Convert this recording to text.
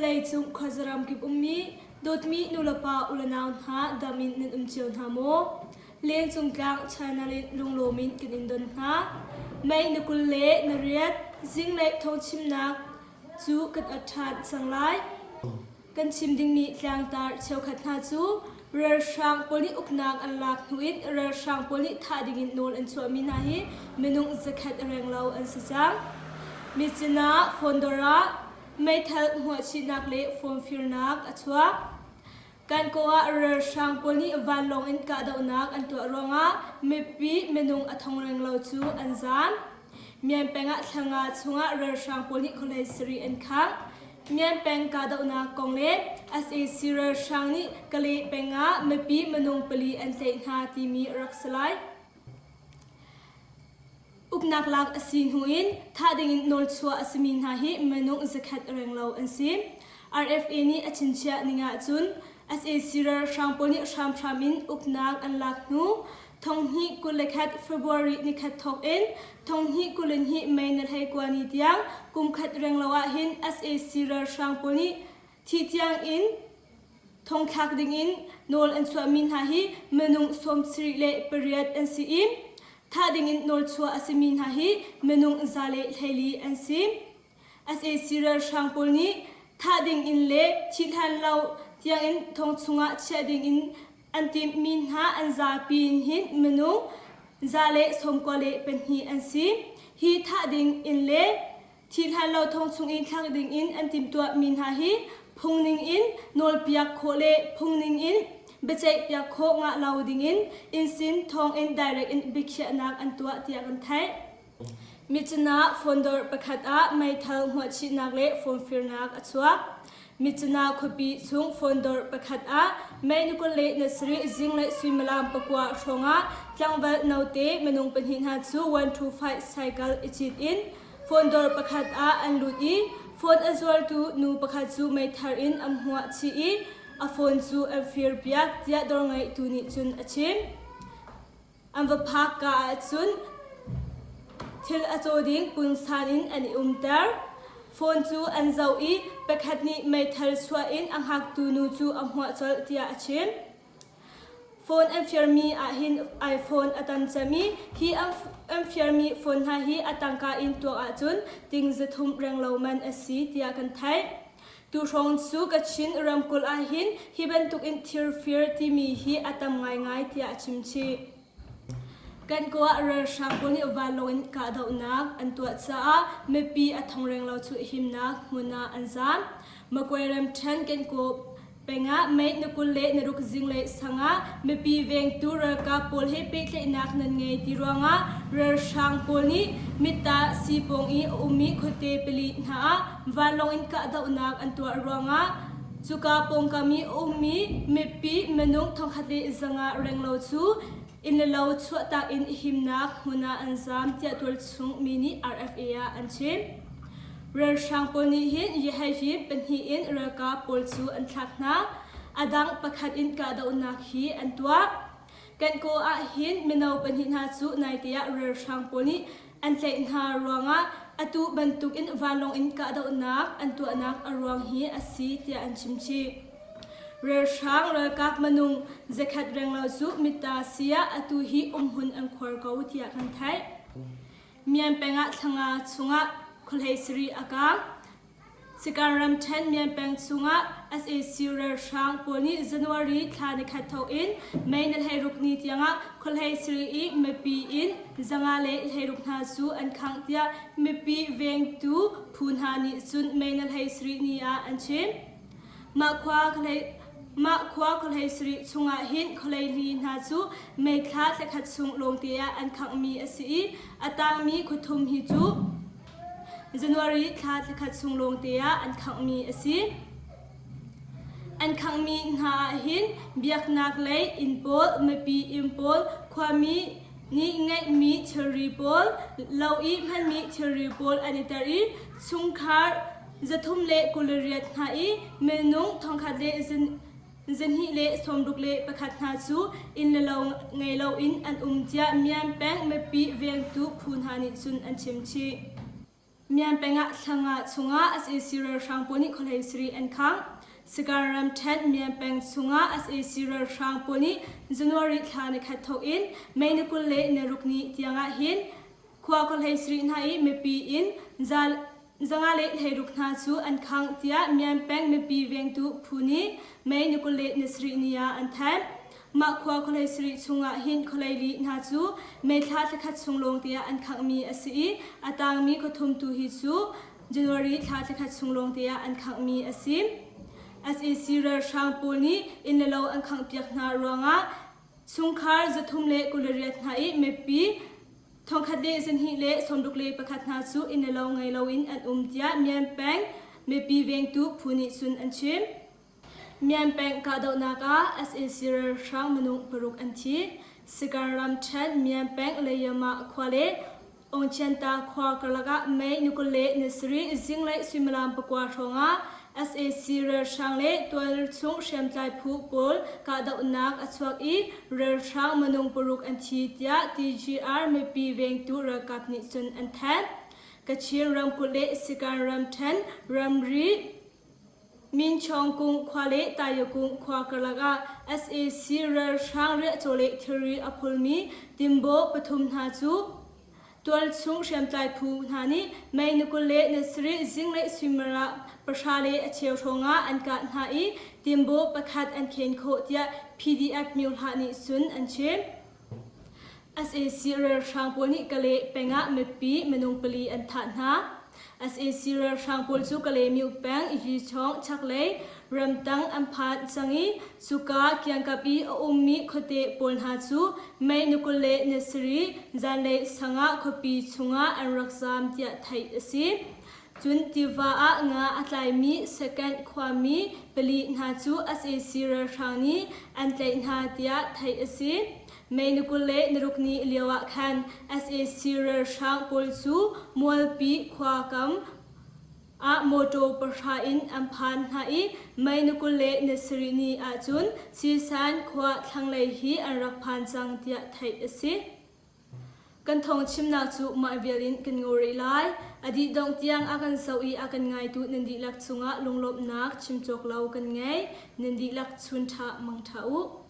Vawleicung khuazaram kip ummi dawtmi nulepa ulenau hna dam in nan um cio hna maw? Lengcung tlang channel in lunglawm in kan in don hna. May na 20 le na riat zinglei thawngchimnak cu kan ot ṭhan cang lai. Kan chim dingmi tlangtar cheukhat hna cu ralhrang pawl nih uknak an lak hnu in ralhrang pawl nih thah dingin nawl an chuahmi hna hi minung zakhat renglo an si cang. Myitkyina phone dawr ah meithal hmuahchihnak le phone firnak a chuak. Kankaw ah ralhrang pawl nih vanlawng in kahdohnak an tuah ruangah mipi minung a thong renglo cu an zaam. Myan peng ah thlanga chungah ralhrang pawl nih khuahlei sarih an khangh. Myan peng kahdohnak kong le sac ralhrang nih Kalay peng ah mipi minung pali an tlaih hna timi a rak si lai. Uknak lak a si hnu in thah dingin nawlchuah a simi hna hi minung zakhat renglo an si. RFA nih a chinchiah ning ahcun sac ralhrang pawl nih hramhram in uknak an lak hnu thonghnih 21 February nikhat thawk in thonghnih 22 May ni 19 ni tiang kumkhat renglo ahhin sac ralhrang pawl nih thi tiang in thongthlak dingin nawl an chuahmi hna hi minung 78 an si i thah dingin nawlchuah a simi hna hi minung 114 an si. Sac ralhrang pawl nih thah dingin le thih hlan lo tiangin thong chungah chiah dingin an timhmi hna an zapi in hin minung 192 an si. Hi thah ding in le Thih hlan lo thong chung i thlak ding in an timhtuahmi hna hi phung ning in nawlpiak khawh le phung ning in biaceihpiak khawh ngah lo ding in innsin thawngin direct in biakhiahnak an tuah tiah kan theih. Myitkyina phone dawr pakhat ah meithal hmuahchihnak le phone firnak a chuak. Myitkyina khuapi chung phone dawr pakhat ah May ni 27 zinglei suimilam pakua hrawng ah tlangval note minung pahnih hna cu 125 cycle i cit in Phone dawr pakhat ah an lut i phone a zuartu nu pakhat cu meithal in an hmuah chih i a phone cu an firpiak tiah dawr ngeitu nih cun a chim. An va phak ka ahcun thil a caw ding punsan in an i umter. Phone cu an zoh i pakhat nih meithal chuah in a hngaktu nu cu a hmuah colh tiah a chim. Phone an firmi ahhin iPhone a tam cem i hi an firmi phone hna hi a tangka in tuak ahcun ting 300 renglo man a si tiah kan theih. Tuhrawng cu Kachin ramkulh ahhin hi bantuk in thirfir timi hi a tam ngaingai tiah a chim chih. Kan kaw ah ralhrang pawl nih vanlawng in kahdohnak an tuah caah mipi a thong renglo cu himnak hmun ah an zaam. Magway ramṭhen Kenkaw peng ah May ni 26 zinglei sang ah mipi vengtu ralkap pawl he pehtlaihnak nan ngei ti ruangah ralhrang pawl nih Mitta siipawng i a ummi khuate pali hna ah vanlawng in kahdohnak an tuah ruangah cuka pawngkam i a ummi mipi minung 1500 renglo cu inn le lo chuahtak in himnak hmun ah an zaam tiah tualchung mi nih RFA ah an chim. Ralhrang pawl nih hin Yehayim pahnih in ralkap pawl cu an thlak hna. A dang pakhat in kahdohnak hi an tuah. Kankaw ah hin mino pahnih hna cu naite ah ralhrang pawl nih an tlaih hna ruangah atu bantuk in vanlawng in kahdohnak an tuahnak a ruang hi a si tiah an chim chih. Ralhrang ralkap minung zakhat renglo cu mitta siah atu hi umhmun an khuar ko tiah kan theih. Myan peng ah thlanga chungah khuahlei sarih a kaang. Sikan ramṭhen Myan peng chungah sac ralhrang pawl nih January thla nikhat thawk in May ni 16 ni tiangah khuahlei sarih i mipi inn 516 hna cu an khangh tiah mipi vengtu phu hna nih cun May ni 17 ni ah an chim. Mah khua khuahlei sarih chungah hin khualei li hna cu May thla thlakhat chung lawngte ah an khanghmi a si i a tangmi khuathum hi cu January thla thlakhat chung lawngte ah an khanghmi a si. An khanghmi hna ah hin biaknak lei inn pawl, mipi inn pawl, khuami nih ngeihmi thilri pawl, lo i hmanmi thilri pawl an i tel i chungkhar 328 hna i minung 1,261 hna cu inn le lo ngei loin an um tiah Myan peng mipi vengtu phu hna nih cun an chim chih. Myan peng ah thlanga chungah sac ralhrang pawl nih khuahlei sarih an khangh. Sagaing ramṭhen Myan peng chungah sac ralhrang pawl nih January thla nikhat thawk in May ni 26 ni tiangah hin khua khuahlei sarih hna i mipi in 516 hna cu an khangh tiah Myan peng mipi vengtu phu nih May ni 27 ni ah an thanh. Mah khua khuahlei sarih chungah hin khualei li hna cu May thla thlakhat chung lawng tiah an khanghmi a si i a tangmi khuathum tu hi cu January thla thlakhat chung lawng tiah an khanghmi a si. Sac ralhrang pawl nih inn le lo an khanghpiak hna ruangah chungkhar 328 hna i mipi 1261 hna cu inn le lo ngei loin an um tiah Myan peng mipi vengtu phu nih cun an chim. Myan peng kahdohnak ah sac ralhrang minung paruk an thi. Sagaing ramṭhen Myan peng Layama khua le Ongchianta khua karlak ah May ni 27 zinglei suimilam pakua hrawngah sac ralhrang le tualchung hriamtlai phu pawl kahdohnak a chuak i ralhrang minung paruk an thi tiah TGR mipi vengtu ralkap nih cun an thanh. Kachin ramkulh le Sagaing ramṭhen ramri Minchawng kung khua le Tayakung khua karlak ah sac ralhrang riahcaw le thilri a phulmi Timbaw pathum hna cu tualchung hriamtlai phu hna nih May ni 27 zinglei suimilam pahra le a cheu hrawngah an kah hna i Timbaw pakhat an khen khawh tiah PDF Myohlah nih cun an chim. Sac ralhrang pawl nih Kalay peng ah mipi minung pali an thah hna. Sac ralhrang pawl cu Kalaymyo peng Yichawng chaklei ramtang an phan cang i cuka kiangkap i a ummi khuate pawl hna cu May ni 27 zanlei sang ah khuapi chungah an rak zaam tiah theih a si. Cun tiva ah nga a tlaimi Second khuami pali hna cu sac ralhrang nih an tlaih hna tiah theih a si. May ni 26 ni lio ah khan sac ralhrang pawl cu Mualpi khua kam ah mawṭaw pahra in an phan hna i May ni 27 ni ahcun Sisan khua thlanglei hi an rak phan cang tiah theih a si. Kan thawng chimnak cu mah vial in kan ngaw rih lai. A dih dongh tiang a kan zoh i a kan ngaitu nan dihlak cungah lunglawmhnak chim cawk lo kan ngei. Nan dihlak chun ṭha mang ṭha u.